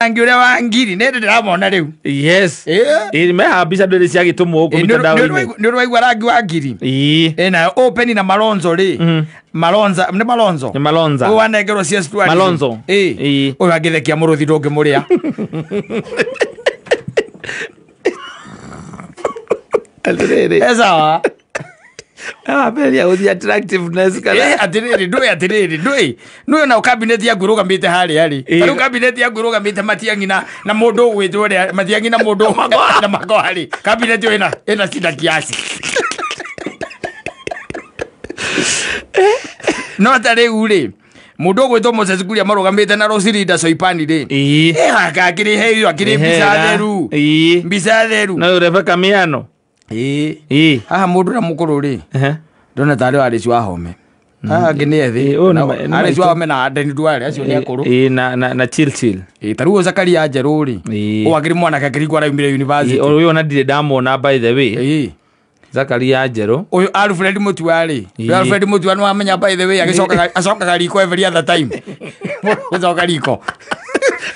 Rangi ũrĩa wa ngiri nĩ ndĩramona rĩu. Yes. Ĩĩ. Ĩĩ meha mbica ndĩrĩ ciagĩtũmwo gũkũ Ĩĩ, mitandao-inĩ. nĩ ũraigua rangi wa ngiri. Ĩĩ. Ĩ nayo Open na Malonzo rĩ. Malonza nĩ Malonzo. Nĩ Malonza. Ũyũ wanengerwo cia Stuart. Malonzo. Ĩĩ. Ĩĩ. Ũyũ angĩthekia mũrũthi ndũngĩmũrĩa. Atĩrĩrĩ. Ĩ sawa. Ambĩrĩria gũthiĩ attractiveness kana. Ĩ, atĩrĩrĩ ndũĩ atĩrĩrĩ ndũĩ nũĩ ona cabinet yaku ĩrũgamĩte harĩa rĩ. Ĩĩ. Ta rĩu cabinet yaku ĩrũgamĩte Matiang'i na mũndũ ũgwĩtwo ũrĩa Matiang'i na mũndũ na Magoha rĩ. Cabinet ĩyo ĩna shida kiasi. No ta rĩu rĩ mũndũ ũgwĩtwo Moses Kuria marũgamĩte na Roselinda Soipani rĩ. Ĩĩ. Ĩ akĩrĩ he akĩrĩ mbica theru. Ĩĩ. Mbica theru. No Rebecca Miano. Ĩĩ. Ĩĩ. Haha mũndũ ũrĩa mũkũrũ rĩ Ehe. ndona tarĩ warĩ wa home. Haha angĩ nĩ ethĩ. Ĩĩ, ũyũ nĩ Arĩ maitũ. wa home na Deni Duale acio nĩ akũrũ. Ĩĩ na chill chill. Ĩĩ ta rĩu ũyũ Zakaria Njerũ rĩ. Ĩĩ. Ũyũ akĩrĩ mwanake akĩringwo araumire university. Ĩĩ, ũyũ ona ndirĩ ndamwona by the way. Ĩĩ. Zakaria Njerũ. Ũyũ Alfred Mutua rĩ. Ĩĩ. Alfred Mutua nĩ wamenya by the way agĩcokaga acokaga riko every other time. Gũcoka riko.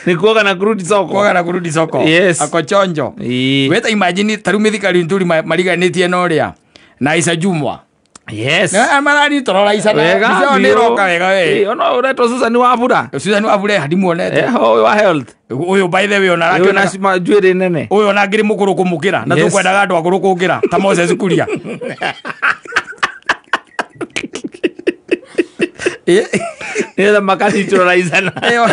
Nĩ kuoga na kurudi soko. Kuoga na kurudi soko. Yes. Ako chonjo. Ĩĩ. Weta imagine ta rĩu Mithika Linturi mariganĩtie na ũrĩa na Isa Jumwa. Yes. Na maranitorora Isa na Wega mbica ĩyo nĩ biũ. ĩroka wega we. Ĩĩ, ona ũretwo Susan Wabura. Susan Wabura handimuonete. Eh, ũyũ wa health. Ũyũ by the way ona Ũyũ na arakĩoneka njuĩrĩ nene. ũyũ ona ngĩrĩ mũkũrũ kũmũkĩra na Yes. tũkwendaga andũ akũrũ kũngĩra ta Moses Kuria. Ĩ, Nĩgetha makanituralizana. ĩ,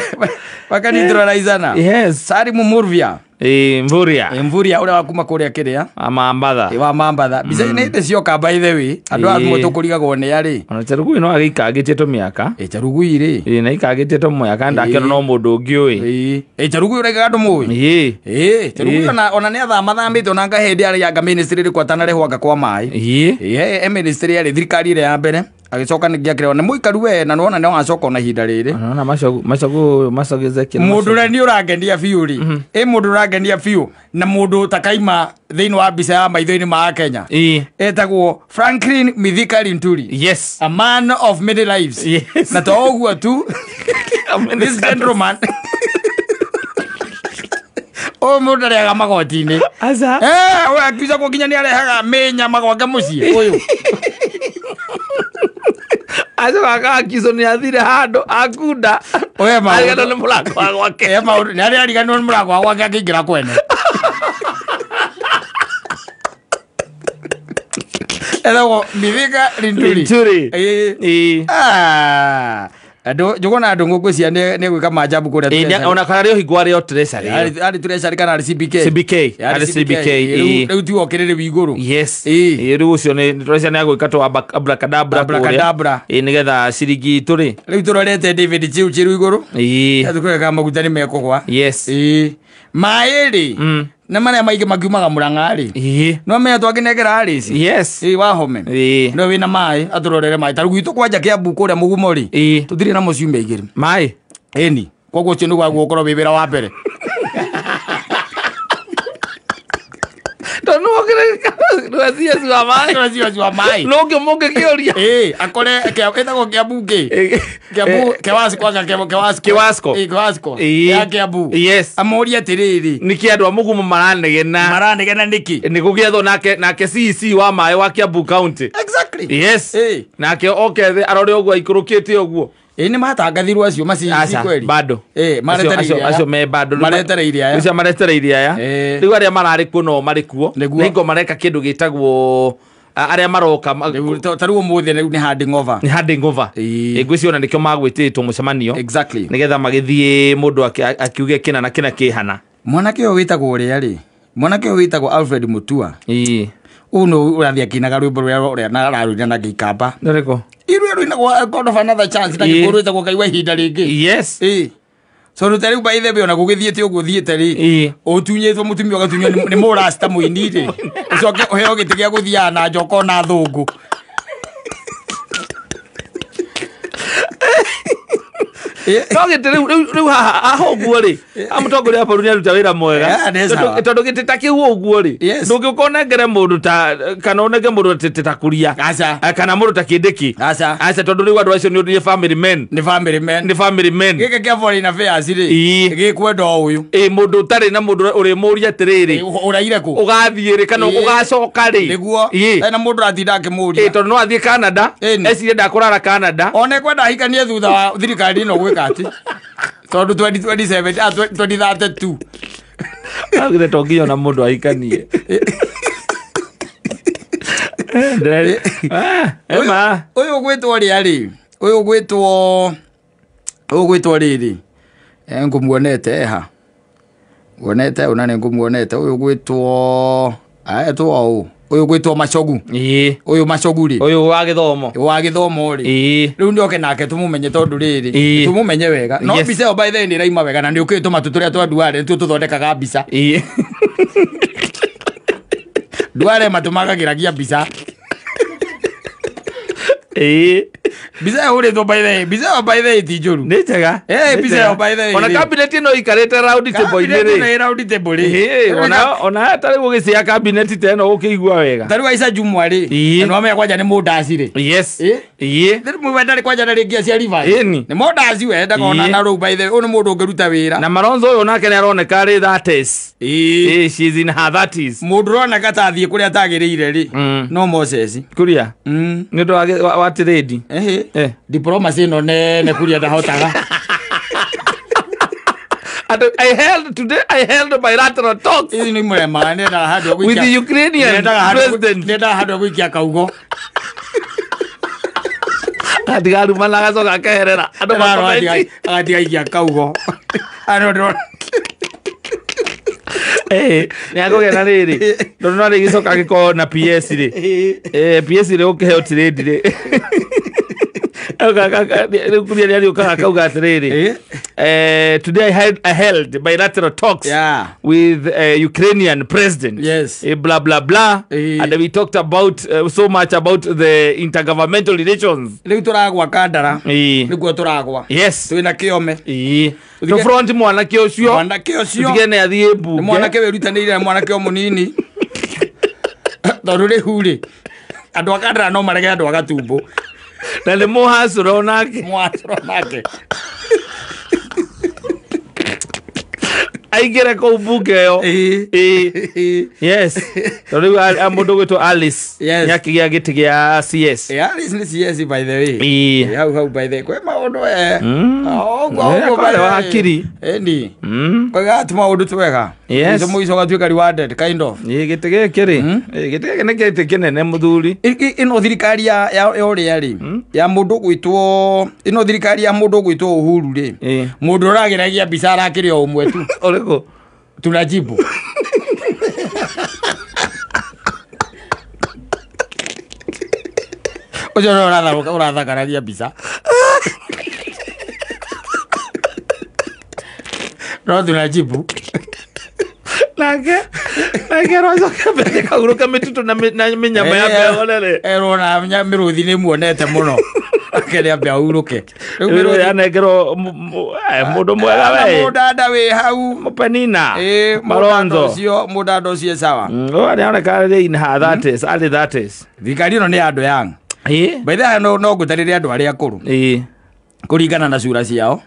makanituralizana. Yes. Salimu Murvia. Ĩĩ, Mvurya. Ĩ, Mvurya ũrĩa wa kuma kũrĩa kĩrĩa Amambatha. Ĩ, wa Mambatha. Mbica nĩ hĩndĩ cioka by the way andũ aya Ĩ. tũkũrigagwo nĩ arĩ. Ona Chelugui no agĩikangĩtie tũmĩaka. Ĩ, Chelugui rĩ. Ĩĩ, na aikangĩtie tũmĩaka ndakĩona no mũndũ ũngĩ ũĩ. Ĩ, ĩ, Chelugui ũraigaga andũ mũĩ. Ĩĩ. Ĩ, Chelugui Ĩ. ona nĩ athamathamĩte ona anga hĩndĩ arĩ anga ministry rĩ kwatanarehwo anga kwa maĩ. Ĩĩ. Ĩ, e ministry yarĩ thirikari ĩrĩa ya mbere agĩcoka ningĩ akĩrehwo nĩ mũikaru we na nĩwona no acoka ona ihinda rĩrĩ. Ona Machogu Machogu Machogu Ezekiel. Mũndũ ũrĩa nĩ ũrangenia biũ rĩ ĩ mũndũ ũrangenia biũ na mũndũ ũtakaima thĩinĩ wa mbica ya maitho-inĩ ma Kenya Ĩĩ. etagwo Franklin Mithika Linturi. Yes. A man of many lives. Yes. Na to ũguo tu this gentleman ũyũ mũndũ arĩaga magoti-inĩ. Aca. Eh, ũyũ akiucagwo nginya nĩ arehaga mĩnyama gwake mũciĩ ũyũ. Acoka akakizo nĩ athire handũ akunda. Oe maũndũ. Ariganwo nĩ mũrango wa gwake. Eh, maũndũ nĩ arĩa ariganĩrwo nĩ mũrango wa gwake akĩingĩra kwene. Etagwo Mithika Linturi. Linturi. Ĩĩ. Ĩĩ. Ah, andũ njũgũna andũ ngũkũ cia nĩ gwĩka maajabu kũrĩa Ĩĩ, treasury. ona kana rĩ ũhingo arĩ o treasury. Arĩ treasury kana arĩ CBK. CBK. Arĩ Arĩ CBK, Rĩu ĩĩ. rĩu tiwe ũkĩrĩrĩ wi igũrũ. Yes. Ĩĩ. Ĩĩ, rĩu ũcio nĩ treasury nĩ agwĩka tũ abracadabra kũrĩa. Abracadabra. Ĩĩ, nĩgetha ciringi itũ rĩ. Rĩu tũrorete David Chirchir igũrũ. Ĩĩ. Tũkũreka maguta nĩ mekũgwa. Yes. Ĩĩ. Maĩ rĩ na marĩa maingĩ makiumaga Mũrang'a rĩ. Ĩĩ. No menya twakĩnengera Alice. Yes. Ĩĩ wahome. Ĩĩ. No wĩna maĩ atũrorere maĩ. Ta rĩu gwitũ kwanja Kĩambu kũrĩa mũgumo rĩ. Ĩĩ. Tũtirĩ na mũciumia igĩrĩ. Maĩ. Ĩni. Koguo ũcio nĩguo gũkorwo wĩ wĩra wa mbere. Tondũ nĩwokĩre CS wa maĩ. Tũracio wa maĩ. No ũngĩmũngĩkĩũria. Ĩĩ, akore ĩtagwo Kĩambu kĩ? Kĩambu Kĩwasco anga Kĩwasco. Kĩwasco. Ĩĩ, Kĩwasco. Ĩĩ. Ya Kĩambu. Yes. Amũrie atĩrĩrĩ. Nĩkĩ andũ a mũgumo maranegena. Maranegena nĩkĩ? Nĩ gũgĩethwo nake CEC wa maĩ wa Kiambu County. Exactly. Yes. Ĩĩ. Nake oke thĩ arore ũguo aikũrũkĩte ũguo. Ĩĩ nĩ matangathirwo acio maci Aca, kweli. bado. Ĩĩ, maretereire aya. Acio me bado. Maretereire aya. Acio maretereire aya. Ĩĩ. Rĩu arĩa mararĩ kuo no marĩ kuo. Nĩguo. Nĩ ngo mareka kĩndũ gĩtagwo arĩa maroka Rĩu ta rĩu ũmũthĩ rĩu nĩ handing over. nĩ handing over. Ĩĩ. Ĩ, ngwĩciria ona nĩkĩo magwĩtĩtwo mũcemanio. Exactly. Nĩgetha magĩthiĩ mũndũ akiuge kĩna na kĩna kĩhana. Mwanake ũyũ wĩtagwo ũrĩa rĩ? Mwanake ũyũ wĩtagwo Alfred Mutua. Ĩĩ. Ũyũ nĩ ũrathiĩ akĩinaga rwĩmbo rũrĩa ũrĩa na ararũina na Gĩikamba. Nĩrĩkũ? Irwe rũinagwo God of another chance na Ĩĩ. Gĩkũyũ rwĩtagwo Ngai wa ihinda rĩngĩ. Yes. Ĩĩ. So rĩu ta rĩu by the way ona gũgĩthiĩte ũguo thiĩte rĩ. Ĩĩ. Ũtunyĩtwo mũtumia ũgatunywo nĩ mũrasta mũini rĩ. Ũcoke ũheo gĩtĩ gĩa gũthiaga na njoka na thũngũ. No gĩtĩ rĩu haha ũguo rĩ, amũtongoria wa bũrũri nĩaruta wĩra mwega. Tondũ gĩtĩ ta kĩu ũguo rĩ, ndũngĩũka ũnengere mũndũ ta kana ũnenge mũndũ ta Kuria kana mũndũ ta Kindiki. Aca, tondũ rĩu andũ acio nĩ family men. Nĩ family men. Nĩ family men. Gĩkĩ kĩa foreign affairs rĩ, gĩkwenda o ũyũ. Ĩ mũndũ ũtarĩ na mũndũ ũrĩmũria atĩrĩrĩ, ũraire kũ, ũgathiĩ rĩ kana ũgacoka rĩ. Nĩguo na mũndũ aratinda akĩmũria. Tondũ no athiĩ Canada, ecirie ndakũrara Canada. One kwenda ahikanie thutha wa thirikari ĩno gwĩka atĩ tondũ 2027 2032 augire to nginya ona mũndũ ahikanie. Ũyũ ũgwĩtwo rĩa rĩ, ũyũ ũgwĩtwo rĩrĩ, ngũmuonete eha nguonete ona nĩ ngũmuonete. Ũyũ ũgwĩtwo etwo ũũ, ũyũ ũgwĩtwo Machogu. Ũyũ Machogu rĩ, ũyũ wa gĩthomo, wa gĩthomo rĩ, rĩu nĩoke nake tũmũmenye tondũ rĩrĩ tũmũmenye wega. No mbica ĩyo by the way nĩ ĩraima wega na nĩ ũkĩũĩ tũmatũ tũrĩa twa Duale nĩtuo tũthondekaga mbica. Duale matũ magagĩragia mbica. Mbica ĩyo ũrĩtwo by the way, mbica ĩyo by the way ti njũru. Nĩ njega. Mbica ĩyo by the way. Ona cabinet ĩno ĩikarĩte round table-inĩ rĩ. Cabinet ĩno round table rĩ. Ona ta rĩu ũgĩcĩa cabinet ta ĩno ũkĩigua wega. Ta rĩu Aisha Jumwa rĩ, na nĩwamenya kwanja nĩ mũndaci rĩ. Yes. Rĩu we ndarĩ kwanja ndarĩ ngia cia Rivers. Nĩ mũndaci we ndakona na rũu by the way, ũyũ nĩ mũndũ ũngĩruta wĩra. Na Malonzo ũyũ nake nĩ aroneka arĩ 30s. She's in her 30s. Mũndũ ũroneka ta athiĩ kũrĩa atagĩrĩire rĩ, no Moses. Kuria. Nĩ ũndũ wa trade. Diplomacy ĩno nene kuria ndahotaga. I held today, I held bilateral talks with the Ukrainian president. Nenda handũ gũikia kaugo. Atigaruma na agacoka akeherera. Andũ makomenti. Agatiga kaugo. Nĩ akũgĩa na rĩrĩ. Tondũ no rĩgĩcoka agĩkorwo na PS rĩ. PS rĩ ũkĩheo trade rĩ. Rĩu Kuria nĩ arĩũkaga akauga atĩrĩrĩ, today I held bilateral talks with Ukrainian president. Yes. Blah blah blah. And we talked about so much about the intergovernmental relations. Rĩu tũragwa Kandara. Nĩguo tũragwa. Yes. Twĩna Kĩome. To front mwanake ũcio. Mwanake ũcio. Tutige nĩ athiĩ mbunge. Mwanake wĩrutanĩirie na mwanake o mũnini. Tondũ rĩu rĩ, andũ a Kandara no marege andũ a Gatumbo. Na nĩ mũhacũra onake. Mũhacũra onake. Aingĩre kũu mbunge ĩyo. Yes. Tondũ rĩu mũndũ ũgwĩtwo Alice nĩakĩgĩa gĩtĩ gĩa CS. Alice nĩ CS by the way. Hau hau by the way. Kwĩ maũndũ ũguo by the way. Hakiri. Ĩni. Kwĩga atĩ maũndũ twega. Yes. Mũico gatuĩka rewarded kind of. Gĩtĩ gĩkĩ rĩ, gĩtĩ gĩkĩ nĩ gĩtĩ kĩnene mũthuri. Ĩno thirikari ya ũrĩa rĩ, ya mũndũ ũgwĩtwo, ĩno thirikari ya mũndũ ũgwĩtwo Uhuru rĩ, mũndũ ũrageragia mbica arakĩrĩ o ũmwe tu. Ũrĩkũ? Tunajibu. Ũcio nĩ ũrathakaragia mbica. No tunajibu. Nake rocoka mbere kaguruka mĩtitũ na mĩnyama ya mbeũ rĩ. Erwo na mĩrũthi nĩ muonete mũno. Akĩrĩa ambe ahurũke. Rĩu yanengerwo mũndũ mwega we. Mũndanda wĩ hau. Penina. Malonzo. Mũndanda ũcio sawa. Ũyũ nĩaroneka arĩ in her 30s, early 30s. Thirikari ĩno nĩ ya andũ young. By the way no ngũtarĩrie andũ arĩa akũrũ. Kũringana na cura ciao.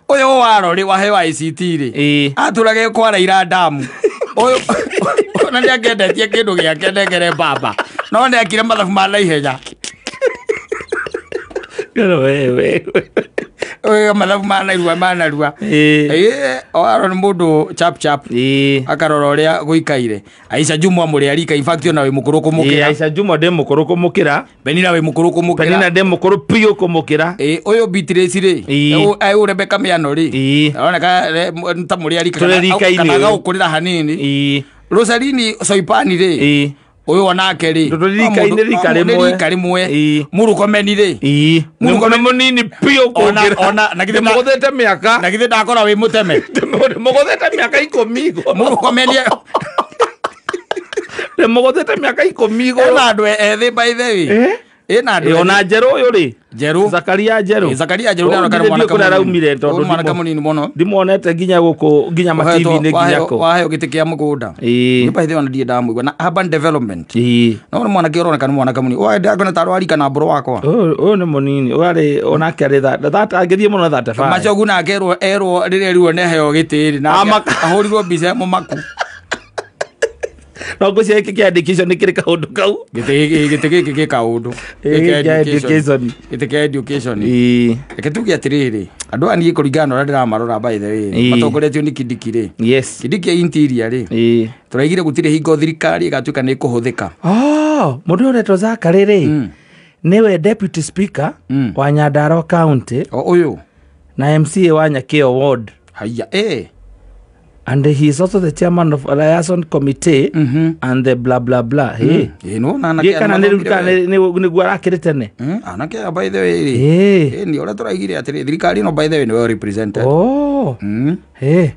Ũyũ warorĩ waheo ICT rĩ, atũrage kwaraira ndamu. Ũyũ na nĩangĩendetie kĩndũ gĩake nengere mbamba. No nĩekire mathabu ma naihenya. Wewe. Ũyũ mathabu ma narua ma narua. Aro nĩ mũndũ chap chap. Akarora ũrĩa gũikaire. Aisha Jumwa mũrĩ arika in fact ona wĩ mũkũrũ kũmũkĩra. Aisha Jumwa ndĩ mũkũrũ kũmũkĩra. Penina wĩ mũkũrũ kũmũkĩra. Penina ndĩ mũkũrũ biũ kũmũkĩra. Ũyũ Beatrice rĩ, ũyũ Rebecca Miano rĩ, aroneka ta mũrĩ arika kana agaũkũrĩra hanini. Rosalini Soipani rĩ, ũyũ onake rĩ, nĩ rika rĩmwe. Mũrũkomeni rĩ, nĩ mũnini biũ kũngĩra. Ndĩmũgũthĩte mĩaka. Na githĩ ndakora wĩ mũteme. Ndĩmũgũthĩte mĩaka 10 igũrũ. Mũrũkomeni Ndĩmũgũthĩte mĩaka 10 igũrũ. Ĩna andũ ethĩ by the way. Ĩna andũ Ona njerũ ũyũ rĩ, Njeru. Zakaria Njeru. Zakaria Njeru nĩ aroneka nĩ mwanake kũrĩa araumire tondũ mwanake mũnini mũno. Ndimuonete nginya gũkũ nginya ma TV-inĩ nginya kũ. Waheo gĩtĩ kĩa mũgũnda. Nĩ ona ndiĩ ndamũigua na urban development. No nĩ mwanake ũroneka nĩ mwanake mũnini. Wa ndagona tarwo arika na mbũrũ wakwa. Ũyũ nĩ mũnini. Ũyũ arĩ onake arĩ that angĩthiĩ mũno 35. Machogu nake erwo rĩrĩa erirwo nĩaheo gĩtĩ rĩ na ahũrirwo mbica mũmaku. No ngwĩciria gĩkĩ kĩa education nĩ kĩrĩ kaũndũ kau. Gĩtĩ gĩkĩ gĩ kaũndũ. Gĩtĩ kĩa education. Reke tuge atĩrĩrĩ, andũ aya niĩ kũringana na ũrĩa ndĩramarora by the way, matongoretio nĩ Kindiki rĩ. Yes. Kindiki ya interior rĩ. Tũraigire gũtirĩ hingo thirikari ĩgatuĩka nĩ ĩkũhũthĩka. Mũndũ ũyũ ũretwo Zakary rĩ, nĩwe deputy speaker wa Nyandarua County. Ũyũ. Na MCA wa Nyakeo Ward. Haiya, And he is also the chairman of liaison committee and the blah blah blah. Hey. No na na kana nĩ arakĩrĩ tene. Anake by the way rĩ. Ni ũrĩa tũraigire atĩrĩ thirikari no by the way nĩ well represented. Hey.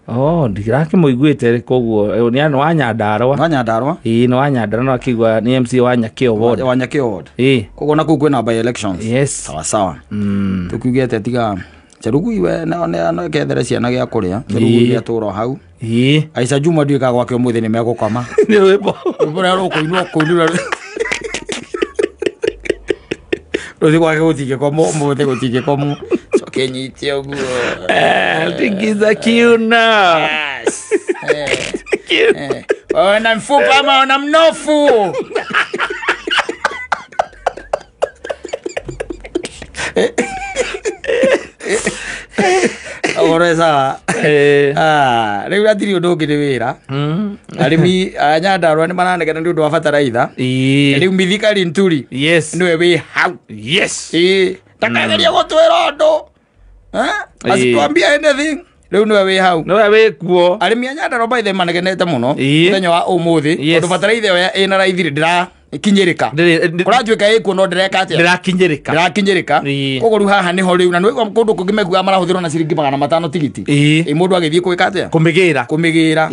Ndirakĩmũiguĩte koguo nĩ wa Nyandarua. Wa Nyandarua? Ĩĩ nĩ wa Nyandarua no akĩigua nĩ MC wa Nyakeo Ward. Wa Nyakeo Ward. Koguo na kũu kwĩna by elections. Yes. Sawa sawa. Tukiuge atĩa tiga Cherugui we no kethere ciana gĩa kũrĩa. Cherugui atũra hau. Aisha Juma ndiũĩ gwake ũmũthĩ nĩ megũkoma. Nĩ rwĩmbo. Rwĩmbo rũrĩa rũkũinwo kũinwo. Rũthiĩ gwake gũtingĩkomwo ũmũthĩ gũtingĩkomwo. Coke nyite ũguo. Tingiza kiuno. Yes. Ona mfupa ama ona mnofu. Oreza. Rĩu hatirĩ ũndũ ũngĩ nĩ wĩra. Arĩmi a Nyandarua nĩ maranegena nĩ ũndũ wa bataraitha. Rĩu Mithika Linturi. Yes. Nĩwe wĩ hau. Yes. Ndakageria gũtwĩra ũndũ. Asituambie anything. Rĩu nĩwe wĩ hau. Nĩwe wĩ kuo. Arĩmi a Nyandarua by the manegenete mũno mũthenya wa ũmũthĩ tondũ bataraitha ĩyo ĩna raithi rĩ ndĩrakinyĩrĩka. Kũratuĩka ĩkuo no ndĩreka atĩa? Ndĩrakinyĩrĩka. Ndĩrakinyĩrĩka. Koguo rĩu haha nĩho rĩu na nĩwaigua kũndũ kũngĩ mekuaga marahũthĩrwo na ciringi 500 tigiti. Mũndũ agĩthiĩ gwĩka atĩa? Kũmĩgĩra. Kũmĩgĩra.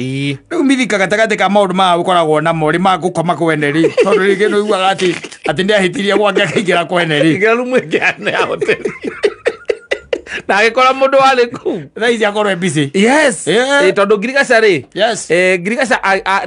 Rĩu Mithika gatagatĩ ka maũndũ maya ũkoragwo namo rĩ ma gũkoma kwene rĩ tondũ rĩngĩ nĩ ũiguaga atĩ nĩahĩtirie gwake akaingĩra kwene rĩ. Ingĩra rumu ĩngĩ ya hoteli. Na agĩkora mũndũ warĩ kũu. Thaa ici akorwo e busy. Yes. Tondũ ngirigaca rĩ. Yes. Ngirigaca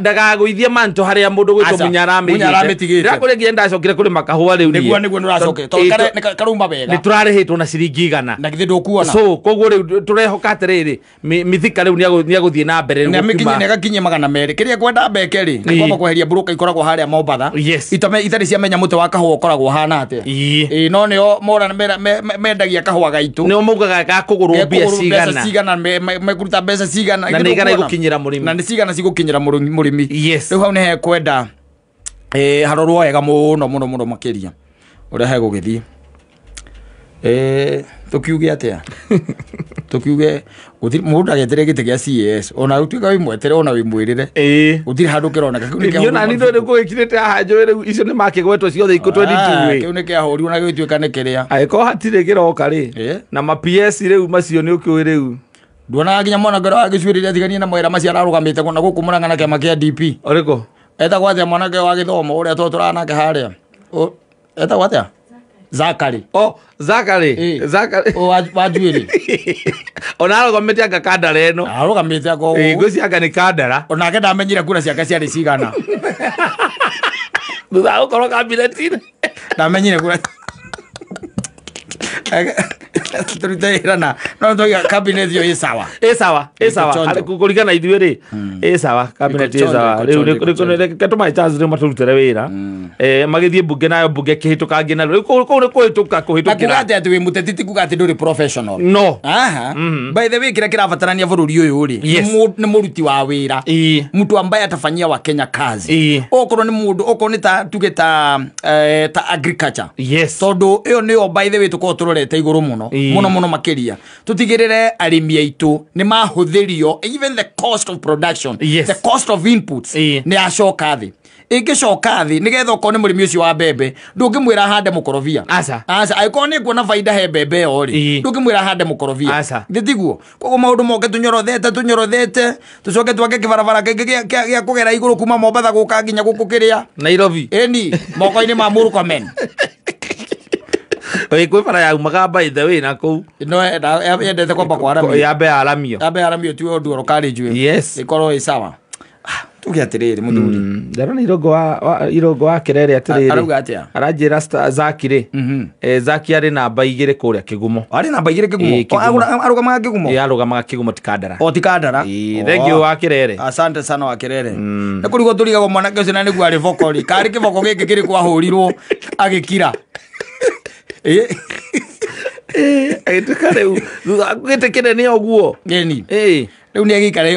ndagagũithie manto harĩa mũndũ gwĩtwo Munyara amĩigĩte. Ndĩrakũrĩa nginya ndacokire kũrĩma kahũa rĩu niĩ. Nĩguo nĩũracokire. Tondũ karauma wega. Nĩ tũrarĩhĩtwo na ciringi 100. Na githĩ ndũkuona. So koguo rĩu tũrehoka atĩrĩrĩ Mithika rĩu nĩagũthiĩ na mbere rĩu. Nĩamĩkinyie nĩagakinyie 200. Kĩrĩa ngwenda mbeke rĩ nĩ kwamba kweheria mburũka ikoragwo harĩa Mombatha. Itarĩ ciamenya mũtĩ wa kahũa ũkoragwo ũhana atĩa. No nĩo mora mendagia kahũa gaitũ. Nĩo maugaga gakũgũrwo mbia cigana. Mekũruta mbeca cigana. Na nĩ igana igũkinyĩra mũrĩmi. Na nĩ cigana cigũkinyĩra mũrĩmi. Yes. Rĩu hau nĩ hekwenda harorwo wega mũno mũno mũno makĩria ũrĩa hegũgĩthiĩ. Tũkiuge atĩa? Tũkiuge gũtirĩ mũndũ ndagetere gĩtĩ gĩa CAS ona ũtuĩka wĩmwetere ona wĩmwĩrĩre. Gũtirĩ handũ kĩroneka. Kĩu nĩ kĩahũrirwo. Niĩ ona niĩ ndũĩ gũgĩkirĩte haha njũĩ rĩu icio nĩ makĩgwetwo ciothe ikũ 22. Kĩu nĩ kĩahũrirwo na gĩgĩtuĩka nĩ kĩrĩa. Angĩkorwo hatirĩ kĩroka rĩ na ma PS rĩu macio nĩ ũkĩũĩ rĩu. Nduonaga nginya mwanake ũrĩa wa gĩcuĩrĩ rĩrĩa atiganie na mawĩra macio ararũgamĩte na gũkũ Murang'a na kĩama kĩa DP. Ũrĩkũ? Etagwo atĩa mwanake wa gĩthomo ũrĩa twatũraga nake harĩa? Etagwo atĩa? Zakary. Zakary. Zakary. Wa njuĩrĩ. Ona arũgamĩte anga kandara ĩno. Arũgamĩte anga ũguo. Ngwĩciria anga nĩ kandara. Onake ndamenyire kura ciake ciarĩ cigana. Thutha wa gũkorwo kabineti-inĩ. Ndamenyire kura. Tũrute wĩra na no tũiga cabinet ĩyo ĩ sawa. Ĩ sawa, ĩ sawa. Kũringana na ithuĩ rĩ, ĩ sawa, cabinet ĩ sawa. Rĩu reke tũmahe chance rĩu matũrutĩre wĩra. Magĩthiĩ mbunge nayo mbunge kĩhĩtũkangie na rĩu kũu nĩ kũhĩtũka kũhĩtũkĩra. Na kuga atĩ atĩ wĩ mũteti ti kuga atĩ ndũrĩ professional. No. Aha. By the way kĩrĩa kĩrabatarania bũrũri ũyũ rĩ, nĩ mũruti wa wĩra. Mtu ambaye atafanyia Wakenya kazi. Okorwo nĩ mũndũ, okorwo nĩ ta tuge ta agriculture. Yes. Tondũ ĩyo nĩyo by the way tũkorwo tũrorete igũrũ mũno. Mũno mũno makĩria. Tũtigĩrĩre arĩmi aitũ nĩ mahũthĩrio even the cost of production, the cost of inputs nĩ yacoka thĩ. Ĩngĩcoka thĩ nĩgetha okorwo nĩ mũrĩmi ũcio wa mbembe ndũngĩmwĩra ahande mũkorobia. Aca. Aca, angĩkorwo nĩ nguona baida he mbembe ĩyo rĩ, ndũngĩmwĩra ahande mũkorobia. Aca. Githĩ tiguo? Koguo maũndũ moke tũnyorothete tũnyorothete tũcoke twake kĩbarabara kĩngĩ gĩa kũgera igũrũ kuma Mombatha gũka nginya gũkũ kĩrĩa Nairobi. Ĩni moko-inĩ ma Murkomen. Kwĩ bara yaumaga by the way na kũu. No yendete kwamba kwaramio. Yambe yaramio. Yambe yaramio tuwe dual carriageway. Yes. Ikorwo ĩ sawa. Tuge atĩrĩrĩ mũthuri. Ndarona Irongo wa Kerere atĩrĩrĩ. Arauga atĩa? Aranjĩra Zaki rĩ. Zaki arĩ namba 2 kũrĩa Kĩgumo. Arĩ namba 2 Kĩgumo. Arũgamaga Kĩgumo? Ĩ, arũgamaga Kĩgumo ti Kandara. O ti Kandara. Ĩ, thank you wa Kerere. Asante sana wa Kerere. Nĩ kũrigwo tũrigagwo mwanake ũcio na nĩguo arĩ boko rĩ. Karĩ kĩboko gĩkĩ kĩrĩkũ ahũrirwo agĩkira. Ĩ. Agĩtuĩka rĩu thutha gĩtĩ kĩnene ũguo. Ĩni. Ĩ. Rĩu nĩ agĩikara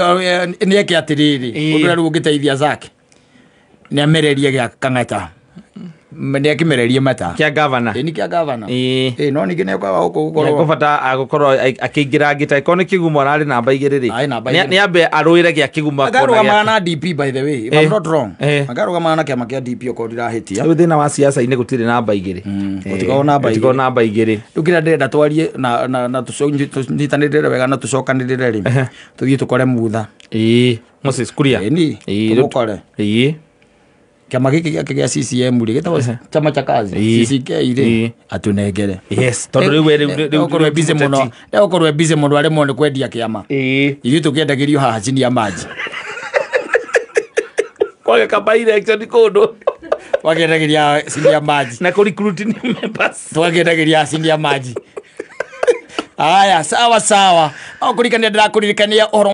nĩ eke atĩrĩrĩ, ũndũ ũrĩa rĩu ũngĩteithia Zack nĩ amererie gĩa Kang'ata, nĩ akĩmererie mata Kĩa gavana. Ĩ, nĩ kĩa gavana. Ĩ. Ĩ, no ningĩ nĩ ekwaga gũkũ gũkorwo Ekũbata agũkorwo akĩingĩra ngĩta ĩkorwo nĩ Kĩgumo ararĩ namba 2 rĩ. Arĩ namba 2. Nĩ ambe arũĩre gĩa Kĩgumo akona Akarũgamaga gĩa. na DP by the way, if I'm not wrong. Akarũgamaga na kĩama kĩa DP okorwo ndirahĩtia. Rĩu thĩna wa siasa-inĩ gũtirĩ namba 2. Gũtikoragwo namba 2. Gũtikoragwo namba 2. Rĩu kĩrĩa ndĩrenda twarie na tũnyitanĩrĩre wega na tũcokanĩrĩre rĩ, tũthiĩ tũkore Mutha. Ĩ, Moses Kuria. Ĩni, tũmũkore. Ĩ. Kĩama gĩkĩ gĩake gĩa CCM rĩ, gĩtagwo chama cha kazi, CCK rĩ, atunengere. Yes, tondũ rĩu we rĩu Egũkorwo e busy mũno, egũkorwo e busy mũno aremwo nĩ kwendia kĩama. Ithuĩ tũkĩendagĩrio haha chini ya maji. Kwage ka by election kũndũ. Twakĩendagĩria chini ya maji. Na kũ recruit new members. Twakĩendagĩria chini ya maji. Aya, sawa sawa. Okũririkania ndĩrakũririkania ũhoro